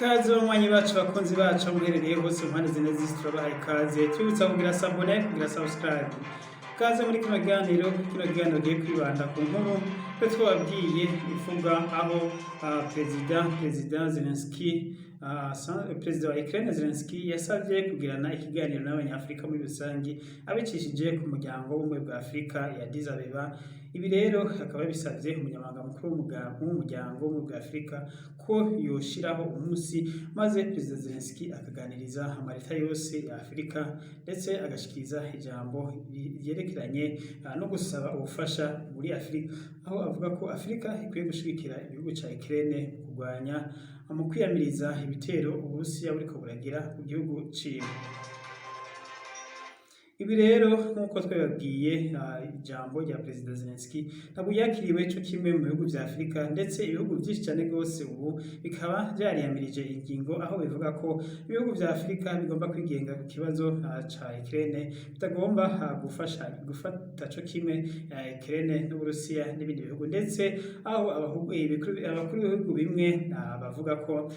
Kaze banywanyi bacu, bakunzi bacu, aho muherereye hose mu mpande zine z'isi, turabahaye ikaze. Tubibutsa kugira s'abonner, kugira subscribe. Kaze muri kino kiganiro. Kino kiganiro giye kwibanda ku nkuru twe twababwiye ivuga aho perezida Zelensky, perezida wa Ukraine Zelensky, yasabye kugirana ikiganiro n'Abanyafrika muri rusange abicishije ku muryango w'Ubumwe bwa Afrika ya Addis Abeba. Ibi rero akaba yabisabye umunyamabanga mukuru w'umuryango w'Ubumwe bwa Afrika ko yoshiraho umunsi maze perezida Zelensky akaganiriza amaleta yose ya Afrika, ndetse agashikiriza ijambo ryerekeranye no gusaba ubufasha muri Afrika, aho avuga ko Afrika ikwiye gushigikira igihugu ca Ukraine mu kurwanya, mu kwiyamiriza ibitero Uburusiya buriko buragira ku gihugu ciwe. Ibi rero, nk'uko twabibabwiye, ijambo rya perezida Zelensky ntabwo yakiriwe co kimwe mu bihugu vya Afrika, ndetse ibihugu vyinshi cane gose ubu bikaba vyariyamirije ingingo, aho bivuga ko ibihugu vya Afrika bigomba kwigenga ku kibazo ca Ukraine, bitagomba gufasha gufata co kimwe Ukraine n'Uburusiya n'ibindi bihugu, ndetse aho abakuru b'ibihugu bimwe bavuga ko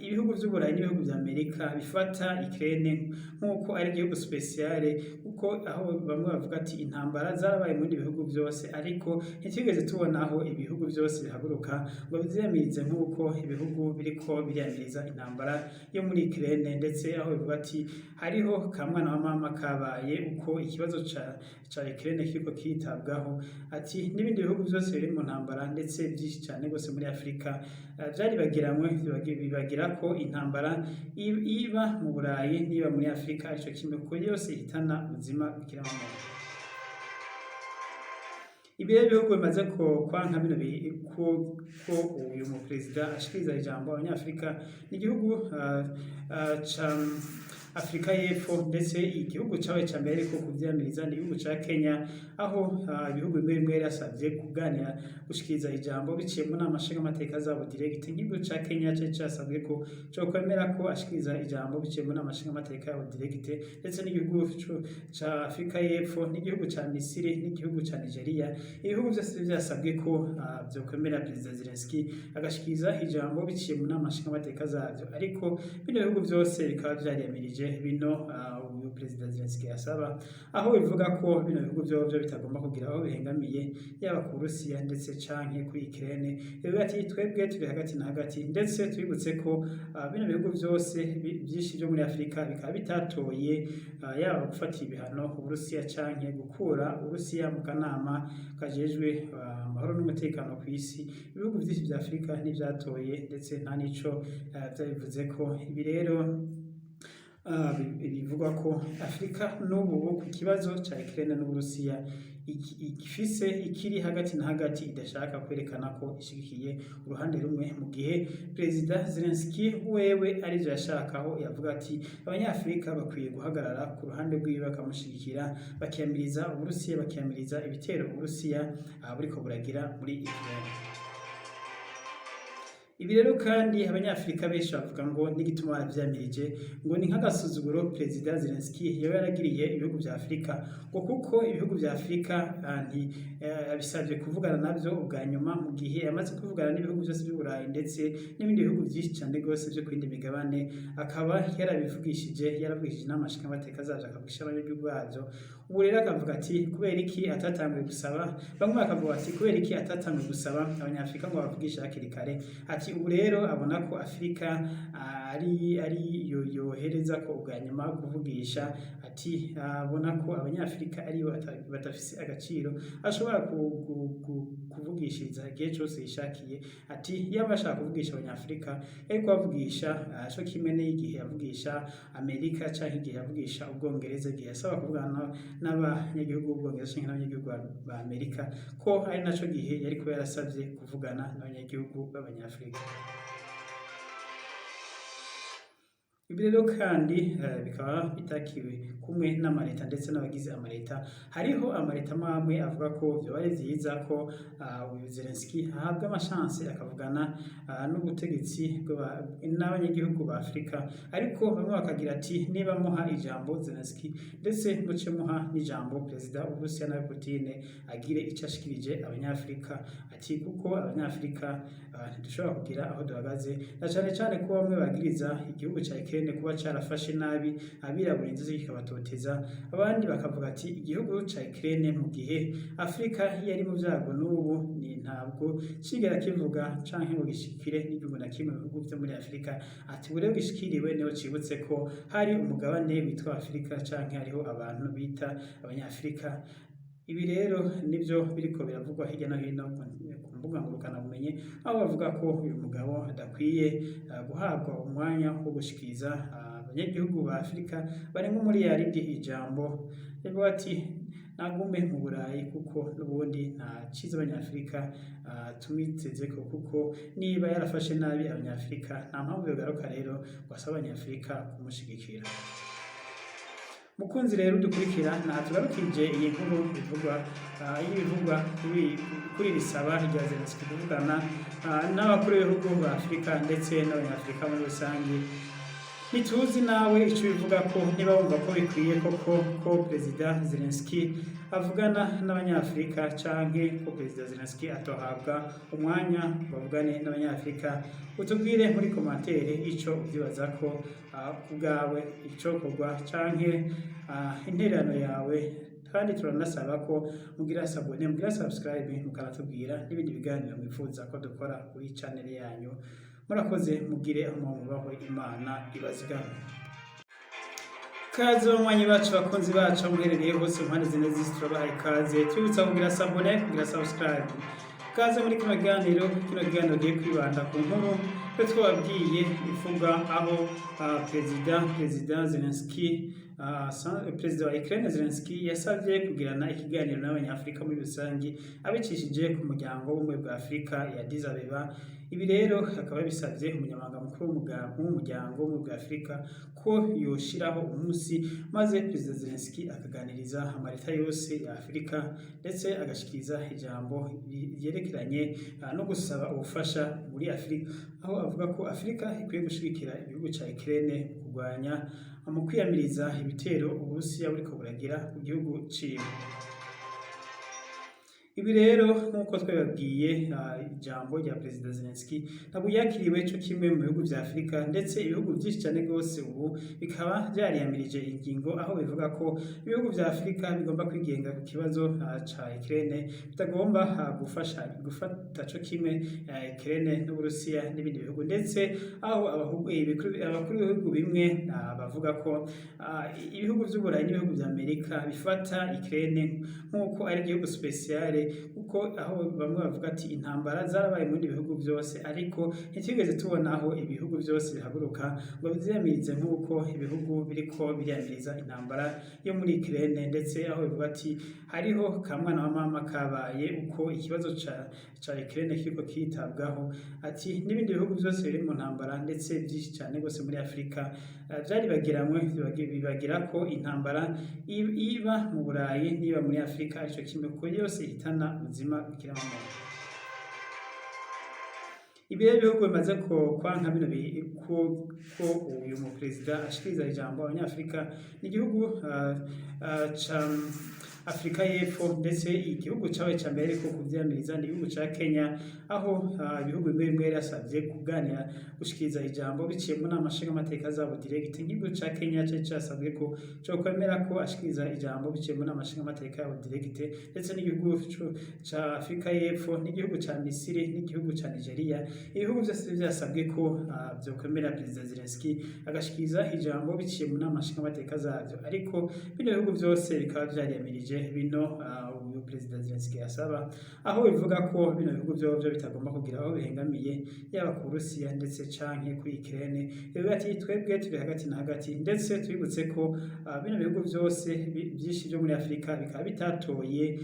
ibihugu vy'Uburayi n'ibihugu vya Amerika bifata Ukraine nk'uko ari igihugu spécial, kuko aho bamwe bavuga ati intambara zarabaye mu bindi bihugu byose, ariko ntitwigeze tubona aho ibihugu byose bihaguruka ngo bivyiyamirize nk'uko ibihugu biriko biriyamiriza intambara yo muri Ukraine, ndetse aho bivuga ati hariho kamwana wa mama kabaye uko ikibazo ca Ukraine kiriko kiritabwaho, ati n'ibindi bihugu byose biri mu ntambara, ndetse byinshi cyane rwose muri Afrika, vyaribagiranywe, bibagira ko intambara iba mu Burayi niba muri Afrika arico kimwe, kuko yose ihitana ubuzima bw'ikiremwamuntu. Ibi rero, ibihugu bimaze ko kwanka bino ko uyu muperezida ashikiriza ijambo Abanyafrika ni igihugu ca Afrika y'Epfo, ndetse igihugu cabaye ca mbere ariko kuvyamiriza ni igihugu ca Kenya, aho ibihugu bimwe bimwe yarasavye kuganira, gushikiriza ijambo biciye mu nama nshingamateka zabo direct. Nk'igihugu ca Kenya cari casabwe ko cokwemera ko ashikiriza ijambo biciye mu nama nshingamateka yabo direct, ndetse n'igihugu ca Afrika y'Epfo, n'igihugu ca Misiri, n'igihugu ca Nigeria. Ibihugu vyose vyasabwe ko vyokwemera perezida Zelensky agashikiriza ijambo biciye mu nama nshingamateka zavyo, ariko bino bihugu vyose bikaba vyariyamirije bino uyu perezida Zelensky asaba, aho bivuga ko bino bihugu vyovyo bitagomba kugira aho bihengamiye, yaba ku Burusiya ndetse canke kuri Ukraine. Bivuga ati twebwe turi hagati na hagati. Ndetse twibutse ko bino bihugu vyose vyinshi vyo muri Afrika bikaba bitatoye yaba gufatira ibihano Uburusiya canke gukura Uburusiya mu kanama kajejwe amahoro n'umutekano ku isi. Ibihugu vyinshi vya Afrika ntivyatoye, ndetse nta nico vyabivuze ko. Ibi rero bivugwa ko Afrika n'ubu ku kibazo ca Ukraine n'Uburusiya ifise ikiri hagati na hagati, idashaka kwerekana ko ishigikiye uruhande rumwe, mu gihe perezida Zelensky wewe arivyo yashakaho. Yavuga ati Abanyafrika bakwiye guhagarara ku ruhande rwiwe, bakamushigikira, bakiyamiriza Uburusiya, bakiyamiriza ibitero Uburusiya buriko buragira muri Ukraine. Ibi rero kandi Abanyafrika benshi bavuga ngo n'igituma baravyamirije ngo ni nk'agasuzuguro perezida Zelensky yoba yaragiriye ibihugu vya Afrika, ngo kuko ibihugu vya Afrika nti abisavye kuvugana navyo ubwa nyuma, mu gihe yamaze kuvugana n'ibihugu vyose vy'Uburayi ndetse n'ibindi bihugu vyinshi cane gose vyo ku yindi migabane, akaba yarabivugishije, yaravugishije inama nshingamateka zavyo, akavugisha abanyagihugu bavyo. Ubu rero akavuga ati kubera iki atatanguye gusaba? Bamwe bakavuga ati kubera iki atatanguye gusaba Abanyafrika ngo bavugishe hakiri kare? Ati ubu rero abona ko Afrika ari yo yohereza ko ubwa nyuma kuvugisha, ati abona ko Abanyafrika aribo badafise agaciro, ashobora kuvugishiriza igihe cose yishakiye. Ati yaba ashaka kuvugisha Abanyafrika, yari kubavugisha co kimwe n'igihe yavugisha Amerika canke igihe yavugisha Ubwongereza, igihe yasaba kuvugana n'abanyagihugu b'Ubwongereza canke n'abanyagihugu ba Amerika, ko ari naco gihe yari kuba yarasavye kuvugana n'abanyagihugu b'Abanyafrika. Ibi rero kandi bikaba bitakiwe kumwe n'amareta ndetse n'abagize amareta. Hariho amareta amwe amwe avuga ko vyoba ari vyiza ko uyu Zelensky ahabwa amashanse akavugana n'ubutegetsi n'abanyagihugu ba Afrika, ariko bamwe bakagira ati: "Niba muha ijambo Zelensky, ndetse muce muha n'ijambo perezida w'Uburusiya nawe Putin agire ico ashikirije Abanyafrika", ati kuko Abanyafrika ntidushobora kugira aho duhagaze, na cane cane ko bamwe bagiriza igihugu ca Ukraine kuba carafashe nabi abirabura, inzuzi kikabatoteza. Abandi bakavuga ati igihugu ca Ukraine, mu gihe Afrika yari mu vyago, n'ubu ni ntabwo cigera kivuga canke ngo gishikire n'igihugu na kimwe mu bihugu vyo muri Afrika, ati ubu rero gishikiriwe niho cibutse ko hari umugabane witwa Afrika canke hariho abantu bita Abanyafrika. Ibi rero nivyo biriko biravugwa hirya no hino ku mbuga ngurukanabumenyi, aho bavuga ko uyu mugabo adakwiye guhabwa umwanya wo gushikiriza abanyagihugu ba Afrika barenga umuriyaridi ijambo. Yavuga ati nagume mu Burayi, kuko n'ubundi nta ciza Abanyafrika tumwitezeko, kuko niba yarafashe nabi Abanyafrika, nta mpamvu yogaruka rero ngo asabe Abanyafrika kumushigikira. Mukunzi rero dukurikira, naha tugarukije iyi nkuru ivugwa y'ibivugwa kuri iri saba rya Zelensky kuvugana n'abakuru b'ibihugu ba Afrika ndetse n'Abanyafrika muri rusange. Ntituzi nawe ico bivuga ko, niba wumva ko bikwiye koko ko Perezida Zelensky avugana n'Abanyafrika, canke ko Perezida Zelensky atohabwa umwanya bavugane n'Abanyafrika. Utubwire muri commentaire ico uvyibaza ko ku bwawe icokorwa, canke intererano yawe. Kandi turanasaba ko mugira s'abonner, mugira subscribe, mukanatubwira n'ibindi biganiro mwifuza ko dukora kuri channel yanyu. Murakoze, mugire aho mubahwe, Imana ibazigame. Kaze banywanyi bacu, bakunzi bacu, aho muherereye hose mu mpande zine z'isi, turabahaye ikaze, tubibutsa kugira s'abonner, kugira subscribe. Kaze muri kino kiganiro. Kino kiganiro giye kwibanda ku nkuru twe twababwiye ivuga aho perezida Zelensky, perezida wa Ukraine Zelensky yasavye kugirana ikiganiro n'Abanyafrika muri rusange abicishije ku muryango w'Ubumwe bwa Afrika ya Addis Abeba. Ibi rero akaba yabisavye umunyamabanga mukuru w'umuryango w'Ubumwe bwa Afrika ko yoshiraho umunsi, maze perezida Zelensky akaganiriza amareta yose ya Afrika, ndetse agashikiriza ijambo ryerekeranye no gusaba ubufasha muri Afrika, aho avuga ko Afrika ikwiye gushigikira igihugu ca Ukraine mu kurwanya, mu kwiyamiriza ibitero Uburusiya buriko buragira ku gihugu ciwe. Ibi rero, nk'uko twabibabwiye, ijambo rya perezida Zelensky ntabwo yakiriwe co kimwe mu bihugu vya Afrika, ndetse ibihugu vyinshi cane gose ubu bikaba vyariyamirije ingingo, aho bivuga ko ibihugu vya Afrika bigomba kwigenga ku kibazo ca Ukraine, bitagomba gufasha gufata co kimwe Ukraine n'Uburusiya n'ibindi bihugu, ndetse aho abakuru b'ibihugu bimwe bavuga ko ibihugu vy'Uburayi n'ibihugu vya Amerika bifata Ukraine nk'uko ari igihugu spécial, kuko aho bamwe bavuga ati intambara zarabaye mu bindi bihugu byose, ariko ntitwigeze tubona aho ibihugu byose bihaguruka ngo bivyiyamirize nk'uko ibihugu biriko biriyamiriza intambara yo muri Ukraine, ndetse aho bivuga ati hariho ka mwana wa mama kabaye uko ikibazo ca Ukraine kiriko kiritabwaho, ati n'ibindi bihugu byose biri mu ntambara, ndetse byinshi cyane rwose muri Afrika, vyaribagiramwe bibagira ko intambara iba mu Burayi niba muri Afrika arico kimwe, kuko yose ihitana ubuzima bw'ikiremwamuntu. Ibi rero ibihugu bimaze ko kwanka bino ko uyu muperezida ashikiriza ijambo Abanyafrika ni igihugu ca Afrika y'Epfo, ndetse igihugu cabaye ca mbere ariko kuvyamiriza ni igihugu ca Kenya, aho ibihugu bimwe bimwe yarasavye kuganira, gushikiriza ijambo biciye mu nama nshingamateka zabo direct. Nk'igihugu ca Kenya cari casabwe ko cokwemera ko ashikiriza ijambo biciye mu nama nshingamateka yabo direct, ndetse n'igihugu ca Afrika y'Epfo, n'igihugu ca Misiri, n'igihugu ca Nigeria. Ibihugu vyose vyasabwe ko vyokwemera perezida Zelensky agashikiriza ijambo biciye mu nama nshingamateka zavyo, ariko bino bihugu vyose bikaba vyariyamirije. Vyaramirije bino uyu Perezida Zelensky asaba, aho bivuga ko bino bihugu vyovyo bitagomba kugira aho bihengamiye, yaba ku Burusiya ndetse canke kuri Ukraine. Bivuga ati twebwe turi hagati na hagati. Ndetse twibutse ko bino bihugu vyose vyinshi vyo muri Afrika bikaba bitatoye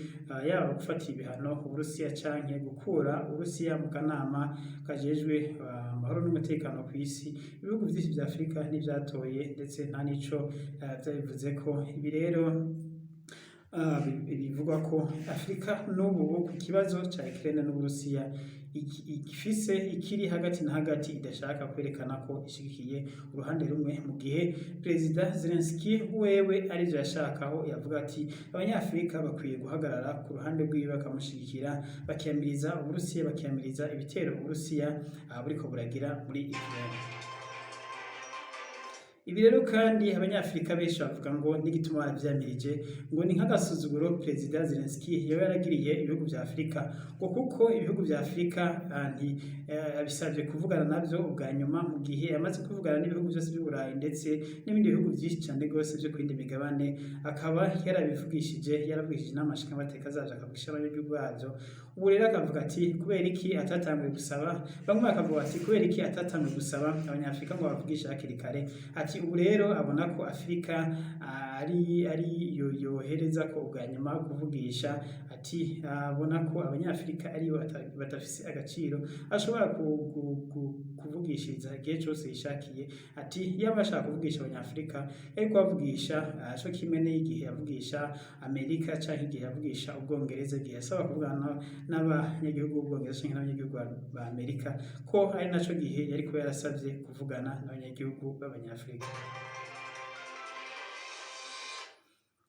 yaba gufatira ibihano Uburusiya canke gukura Uburusiya mu kanama kajejwe amahoro n'umutekano kw'isi. Ibihugu vyinshi vya Afrika ntivyatoye, ndetse nta nico vyabivuzeko. Ibi rero bivugwa ko Afrika n'ubu ku kibazo ca Ukraine n'Uburusiya ifise ikiri hagati na hagati, idashaka kwerekana ko ishigikiye uruhande rumwe, mu gihe Perezida Zelensky wewe arivyo yashakaho. Yavuga ati Abanyafrika bakwiye guhagarara ku ruhande rwiwe, bakamushigikira, bakiyamiriza Uburusiya, bakiyamiriza ibitero Uburusiya buriko buragira muri Ukraine. Ibi rero kandi Abanyafrika benshi bavuga ngo n'igituma baravyamirije ngo ni nk'agasuzuguro Perezida Zelensky yoba yaragiriye ibihugu vya Afrika, ngo kuko ibihugu vya Afrika nti abisavye kuvugana navyo ubwa nyuma, mu gihe yamaze kuvugana n'ibihugu vyose vy'Uburayi ndetse n'ibindi bihugu vyinshi cane gose vyo kuyindi migabane, akaba yarabivugishije, yaravugishije inama nshingamateka zavyo, akavugisha abanyagihugu bavyo. Ubu rero akavuga ati kubera iki atatanguye gusaba? Bamwe bakavuga ati kubera iki atatanguye gusaba Abanyafrika ngo bavugishe hakiri kare? Ati ubu rero abona ko Afrika ari yo yohereza ko ubwa nyuma kuvugisha. Ati abona ko Abanyafrika aribo badafise agaciro, ashobora kuvugishiriza igihe cose yishakiye. Ati yaba ashaka kuvugisha Abanyafrika, yari kubavugisha co kimwe n'igihe yavugisha Amerika canke igihe yavugisha Ubwongereza, igihe yasaba kuvugana n'abanyagihugu b'Ubwongereza canke n'abanyagihugu ba Amerika, ko ari naco gihe yari kuba yarasavye kuvugana n'abanyagihugu b'Abanyafrika.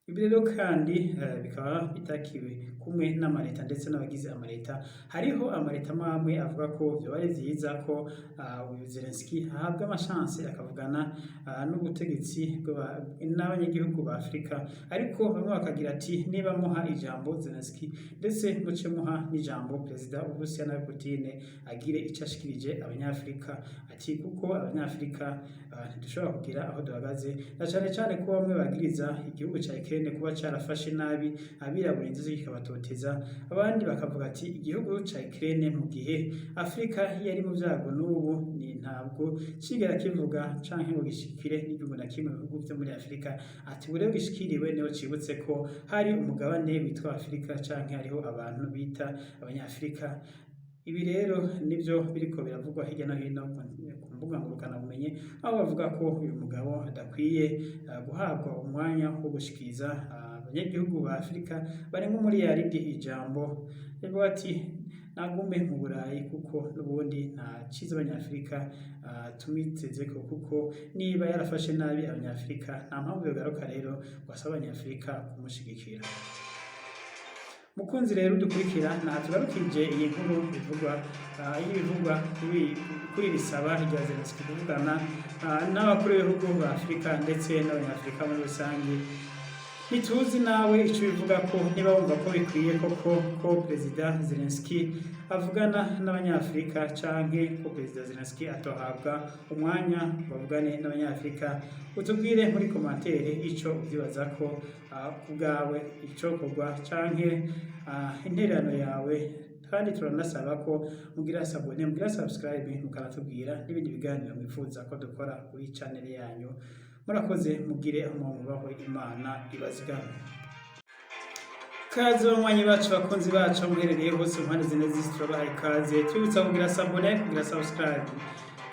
Ibi rero kandi bikaba bitakiwe kumwe n'amareta ndetse n'abagize amareta. Hariho amareta amwe amwe avuga ko vyoba ari vyiza ko uyu Zelensky ahabwa amashanse akavugana n'ubutegetsi n'abanyagihugu ba Afrika, ariko bamwe bakagira ati niba muha ijambo Zelensky, ndetse muce muha n'ijambo Perezida w'Uburusiya nawe Putin, agire ico ashikirije Abanyafrika. Ati kuko Abanyafrika ntidushobora kugira aho duhagaze, na cane cane ko bamwe bagiriza igihugu ca Ukraine kuba carafashe nabi abirabura, inzuzi kikabatoteza. Abandi bakavuga ati igihugu ca Ukraine, mu gihe Afrika yari mu vyago, n'ubu ni ntabwo cigera kivuga canke ngo gishikire n'igihugu na kimwe mu bihugu vyo muri Afrika. Ati ubu rero gishikiriwe, niho cibutse ko hari umugabane witwa Afrika canke hariho abantu bita Abanyafrika. Ibi rero nivyo biriko biravugwa hirya no hino ku mbuga ngurukanabumenyi, aho bavuga ko uyu mugabo adakwiye guhabwa umwanya wo gushikiriza abanyagihugu ba Afrika barenga umuriyaridi ijambo. Yavuga ati nagume mu Burayi, kuko n'ubundi nta ciza Abanyafrika tumwitezeko, kuko niba yarafashe nabi Abanyafrika, nta mpamvu yogaruka rero ngo asabe Abanyafrika kumushigikira. Mukunzi rero dukurikira, nta tugarukije iyi nkuru ivugwa y'ibivugwa kuri iri saba rya Zelensky kuvugana n'abakuru b'ibihugu ba Afrika ndetse n'Abanyafrika muri rusange. Ntituzi nawe ico bivuga ko, niba wumva ko bikwiye koko ko Perezida Zelensky avugana n'Abanyafrika, canke ko Perezida Zelensky atohabwa umwanya bavugane n'Abanyafrika. Utubwire muri commentaire ico uvyibaza ko ku bwawe icokorwa, canke intererano yawe. Kandi turanasaba ko mugira s'abonner, mugira subscribe, mukanatubwira n'ibindi biganiro mwifuza ko dukora kuri channel yanyu. Murakoze, mugire aho, Imana ibazigame. Kaze banywanyi bacu, bakunzi bacu, muherereye hose mu mpande zine z'isi, turabahaye ikaze. Tubibutsa kugira s'abonner, kugira subscribe.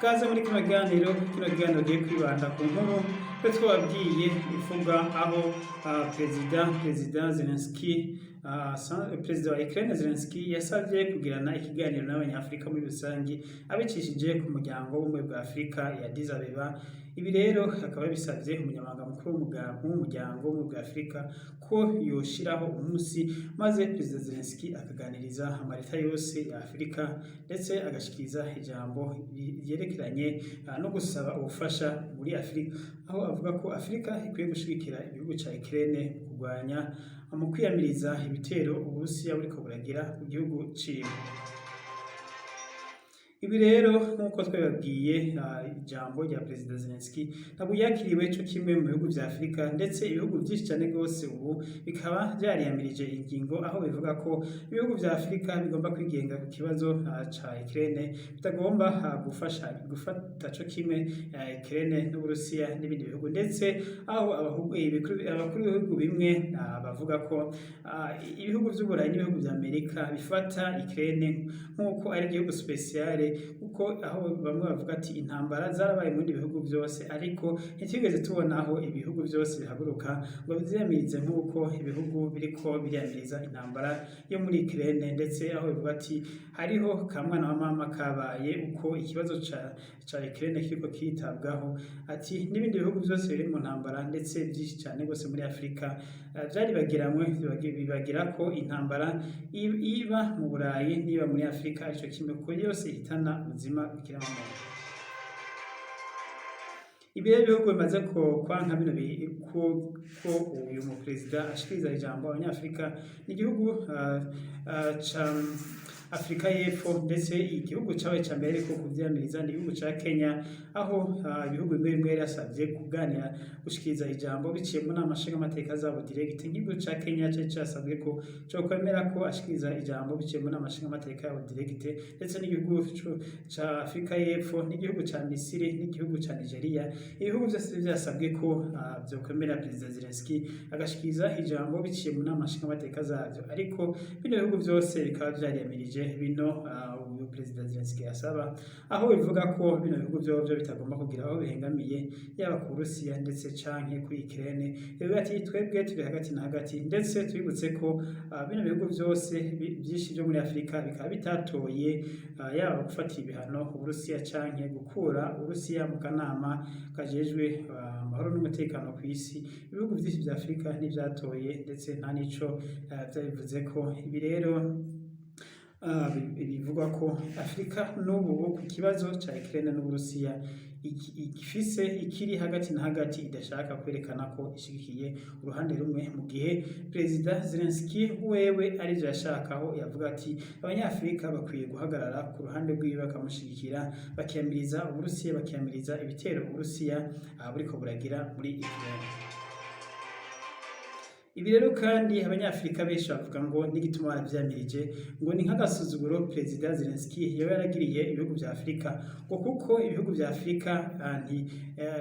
Kaze muri kino kiganiro. Kino kiganiro giye kwibanda ku nkuru twe twababwiye ivuga aho perezida Zelensky, perezida wa Ukraine Zelensky, yasavye kugirana ikiganiro n'Abanyafrika muri rusange, abicishije ku muryango w'ubumwe bwa Afrika ya Addis Abeba. Ibi rero akaba yabisavye umunyamabanga mukuru w'umuryango w'ubumwe bwa Afrika ko yoshiraho umunsi, maze Perezida Zelensky akaganiriza amareta yose ya Afrika, ndetse agashikiriza ijambo ryerekeranye no gusaba ubufasha muri Afrika, aho avuga ko Afrika ikwiye gushigikira igihugu ca Ukraine mu kurwanya, mu kwiyamiriza ibitero Uburusiya buriko buragira ku gihugu ciwe. Ibi rero, nk'uko twabibabwiye, ijambo rya Perezida Zelensky ntabwo ryakiriwe co kimwe mu bihugu vya Afurika, ndetse ibihugu vyinshi cane gose ubu bikaba vyariyamirije ingingo, aho bivuga ko ibihugu vya Afurika bigomba kwigenga ku kibazo ca Ukraine, bitagomba gufasha gufata co kimwe Ukraine n'Uburusiya n'ibindi bihugu, ndetse aho abakuru b'ibihugu bimwe bavuga ko ibihugu vy'Uburayi n'ibihugu vya Amerika bifata Ukraine nk'uko ari igihugu spécial, kuko aho bamwe bavuga ati intambara zarabaye mu bindi bihugu vyose, ariko ntitwigeze tubona aho ibihugu vyose bihaguruka ngo bivyiyamirize nk'uko ibihugu biriko biriyamiriza intambara yo muri Ukraine, ndetse aho bivuga ati hariho ka mwana wa mama kabaye uko ikibazo ca Ukraine kiriko kiritabwaho, ati n'ibindi bihugu vyose biri mu ntambara, ndetse vyinshi cane gose muri Afurika, vyaribagiramwe bibagira ko intambara iba mu Burayi n'iba muri Afurika arico kimwe, kuko yose ihitana ubuzima bw'ikiremwamuntu. Ibi rero, ibihugu bimaze ko kwanka bino ko uyu muperezida ashikiriza ijambo abanyafurika ni igihugu ca Afurika y'Epfo, ndetse igihugu cabaye ca mbere ariko kuvyiyamiriza ni igihugu ca Kenya, aho ibihugu bimwe bimwe yarasavye kuganira gushikiriza ijambo biciye mu nama nshingamateka zabo direct. Nk'igihugu ca Kenya cari casabwe ko cokwemera ko ashikiriza ijambo biciye mu nama nshingamateka yabo direct, ndetse n'igihugu ca Afurika y'Epfo, n'igihugu ca Misiri, n'igihugu ca Nigeria. Ibihugu vyose vyasabwe ko vyokwemera Perezida Zelensky agashikiriza ijambo biciye mu nama nshingamateka zavyo, ariko bino bihugu vyose bikaba vyariyamirije bino uyu Perezida Zelensky asaba, aho bivuga ko bino bihugu vyovyo bitagomba kugira aho bihengamiye, yaba ku Burusiya ndetse canke kuri Ukraine. Bivuga ati twebwe turi hagati na hagati. Ndetse twibutse ko bino bihugu vyose vyinshi vyo muri Afurika bikaba bitatoye yaba gufatira ibihano Uburusiya canke gukura Uburusiya mu kanama kajejwe amahoro n'umutekano ku isi. Ibihugu vyinshi vya Afurika ntivyatoye, ndetse nta nico vyabivuzeko. Ibi rero bivugwa ko Afurika n'ubu ku kibazo ca Ukraine n'Uburusiya ifise ikiri hagati na hagati, idashaka kwerekana ko ishigikiye uruhande rumwe, mu gihe Perezida Zelensky wewe arivyo yashakaho. Yavuga ati abanyafurika bakwiye guhagarara ku ruhande rwiwe, bakamushigikira, bakiyamiriza Uburusiya, bakiyamiriza ibitero Uburusiya buriko buragira muri Ukraine. Ibi rero kandi abanyafurika benshi bavuga ngo n'igituma baravyamirije ngo ni nk'agasuzuguro Perezida Zelensky yoba yaragiriye ibihugu vya Afurika, ngo kuko ibihugu vya Afurika nti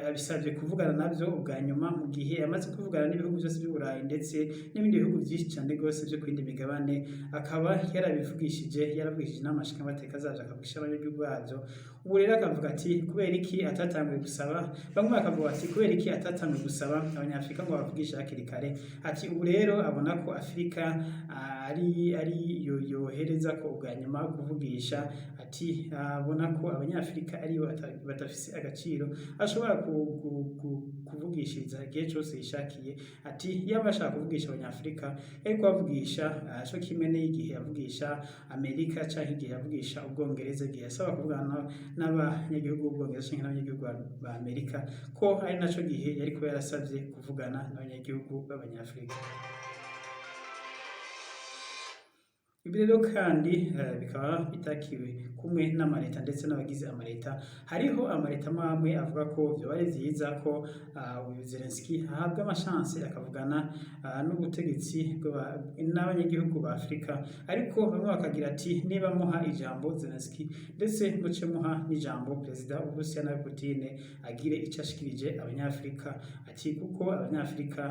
abisavye kuvugana navyo ubwa nyuma, mu gihe yamaze kuvugana n'ibihugu vyose vy'Uburayi ndetse n'ibindi bihugu vyinshi cane gose vyo ku yindi migabane, akaba yarabivugishije, yaravugishije inama nshingamateka zavyo, akavugisha abanyagihugu bavyo. Ubu rero akavuga ati kubera iki atatanguye gusaba? Bamwe bakavuga ati kubera iki atatanguye gusaba abanyafurika ngo bavugishe hakiri kare? Ati ubu rero abona ko Afurika ari yo yohereza ko ubwa nyuma kuvugisha, ati abona ko abanyafurika aribo badafise agaciro, ashobora kuvugishiriza igihe cose yishakiye. Ati yaba ashaka kuvugisha abanyafurika yari kubavugisha co kimwe n'igihe yavugisha Amerika canke igihe yavugisha Ubwongereza, igihe yasaba kuvugana n'abanyagihugu b'Ubwongereza canke n'abanyagihugu ba Amerika, ko ari naco gihe yari kuba yarasavye kuvugana n'abanyagihugu b'abanyafurika. Ibi rero kandi bikaba bitakiwe kumwe n'amareta ndetse n'abagize amareta. Hariho amareta amwe amwe avuga ko vyoba ari vyiza ko uyu Zelensky ahabwa amashanse akavugana n'ubutegetsi n'abanyagihugu ba Afurika, ariko bamwe bakagira ati niba muha ijambo Zelensky, ndetse muce muha n'ijambo Perezida w'Uburusiya na Putin, agire ico ashikirije abanyafurika, ati kuko abanyafurika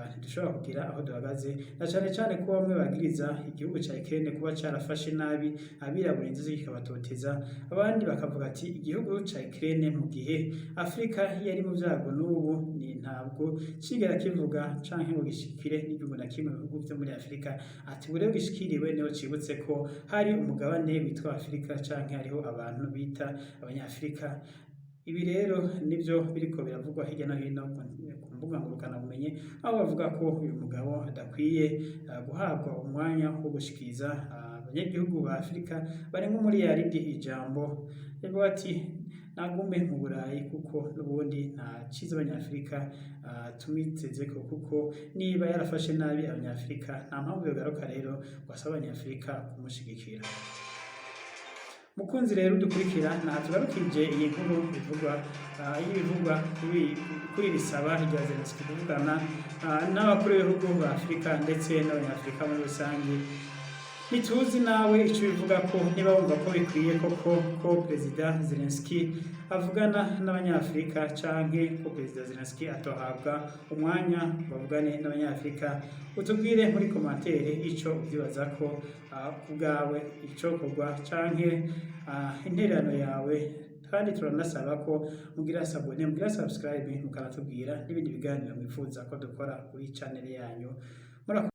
ntidushobora kugira aho duhagaze, na cane cane ko bamwe bagiriza igihugu ca Ukraine kuba carafashe nabi abirabura, inzuzi kikabatoteza. Abandi bakavuga ati igihugu ca Ukraine, mu gihe Afurika yari mu vyago, n'ubu ni ntabwo cigera kivuga canke ngo gishikire n'igihugu na kimwe mu bihugu vyo muri Afurika. Ati ubu rero gishikiriwe niho cibutse ko hari umugabane witwa Afurika canke hariho abantu bita abanyafurika. Ibi rero nivyo biriko biravugwa hirya no hino ku mbuga ngurukanabumenyi, aho bavuga ko uyu mugabo adakwiye guhabwa umwanya wo gushikiriza abanyagihugu ba Afurika barenga umuriyaridi ijambo. Yavuga ati nagume mu Burayi, kuko n'ubundi nta ciza abanyafurika tumwitezeko, kuko niba yarafashe nabi abanyafurika nta mpamvu yogaruka rero ngo asabe abanyafurika kumushigikira. Mukunzi rero dukurikira, naha tugarukije iyi nkuru ivugwa y'ibivugwa kuri iri saba rya Zelensky kuvugana n'abakuru b'ibihugu ba Afurika ndetse n'Abanyafurika muri rusange. Ntituzi nawe ico bivuga ko niba wumva ko bikwiye koko ko Perezida Zelensky avugana n'Abanyafurika, canke ko Perezida Zelensky atohabwa umwanya ngo avugane n'Abanyafurika. Utubwire muri commentaire ico uvyibaza ko ku bwawe icokorwa, canke intererano yawe. Kandi turanasaba ko mugira s'abonner, mugira subscribe, mukanatubwira n'ibindi biganiro mwifuza ko dukora kuri channel yanyu. Murakoze.